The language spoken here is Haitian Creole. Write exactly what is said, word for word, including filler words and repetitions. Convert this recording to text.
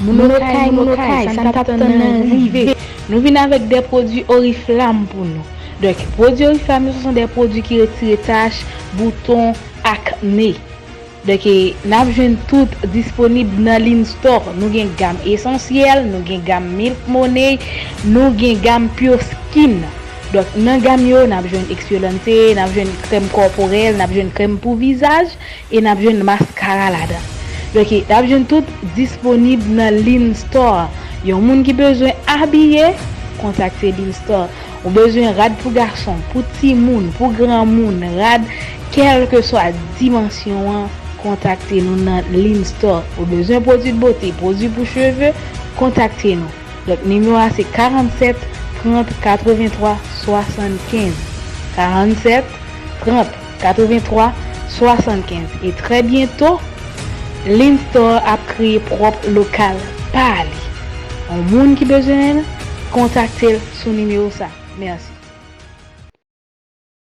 Moun Okay, moun Okay, sa n t ap tann nan rive. Nou vin avèk de pwodui Oriflamme pou nou. Donk, pwodui Oriflamme yo, se de pwodui ki retire tach, bouton, akne. Donk, n ap jwenn tout disponib nan Lynn Store. Nou gen gam Esansyèl, nou gen gam Milk Money, nou gen gam Pure Skin. Donk, nan gam yo, n ap jwenn Exfoliante, n ap jwenn krèm kòporèl, n ap jwenn krèm pou vizaj, e n ap jwenn maskara ladan. Donk, n ap jwenn tout disponib nan Lynn Store. Yon moun ki bezwen abiye, kontakte Lynn Store. Ou bezwen rad pou gason, pou timoun, pou granmoun, rad kèlkeswa dimansyon an, kontakte nou nan Lynn Store. Ou bezwen pwodui de bote, pwodui pou cheve, kontakte nou. Donk, nimewo a se karannset trant katrevenntwa swasannkenz. Karannset trant katrevenntwa swasannkenz. E trè byento, Lynn Store ap kreye pwòp lokal pa li. Yon moun ki bezwen l, kontakte l sou nimewo sa. Mèsi.